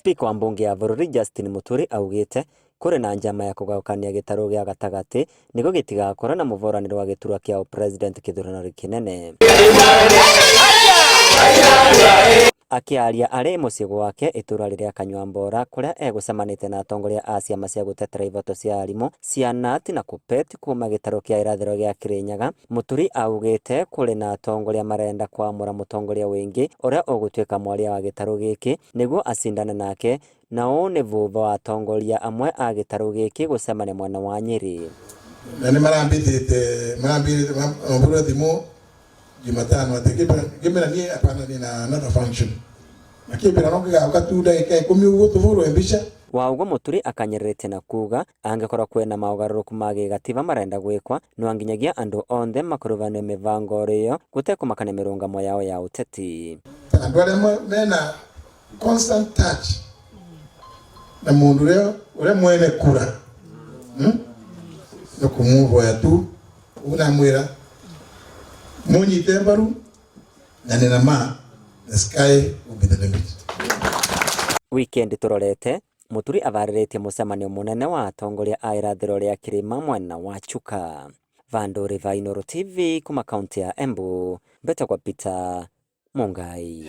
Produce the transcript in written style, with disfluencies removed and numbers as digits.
Spika wa mbunge ya bũrũri Justin Muturi augĩte kũrĩ na njama ya kũgayũkania gĩtarũ gĩa gatagatĩ nĩguo gĩtigakorwo na mũvoranĩri wa gĩturwa kĩa ũpresident kĩthurano kĩnene. Akĩaria arĩ mũciĩ gwake itũra rĩrĩa Kanyuambora kũrĩa egũcemanĩtie na atongoria a ciama cia gũtetera ihoto cia arimũ cia KNUT na KUPPET kuma gĩtarũ kĩa irathĩro gĩa Kirinyaga, Mũturi augĩte kũrĩ na atongoria marenda kwamũra mũtongoria wĩngĩ ũrĩa ũgũtuĩka mwaria wa gĩtarũ gĩkĩ nĩguo acindane nake na ũũ nĩ thutha wa atongoria amwe a gĩtarũ gĩkĩ gũcemania mwena wa Nyĩrĩ. Na nĩ marambĩtĩte marambĩrĩte mambũrĩre thimũ Jumatano atĩ ngĩmera niĩ hapana nina another function makĩmbĩra no ngĩgaũka tu ndagĩka 10 ũguo tũhũrwe mbica. Wa ũguo Mũturi akanyĩrĩrĩtie na kuga angĩkorwo kwĩna maũgarũrũku ma gĩgatiba marenda gwĩkwa no nginyagia andũ onthe makuruhanio mĩbango ĩyo gũtekũmakania mĩrũngamo yao ya ũteti. Andũ arĩa mena constant touch na mundu uria uria mwene kura no kumuvoya tu unamwira munyite mbaru na nina ma the sky will be the limit. Weekend turorete Muturi avarĩrĩtie mũcemanio mũnene wa atongoria a irathĩro rĩa kĩrĩma mwena wa Chuka. Vandũ va Inooro TV kuma kaunti ya Embu, mbetagwo Peter Mungai.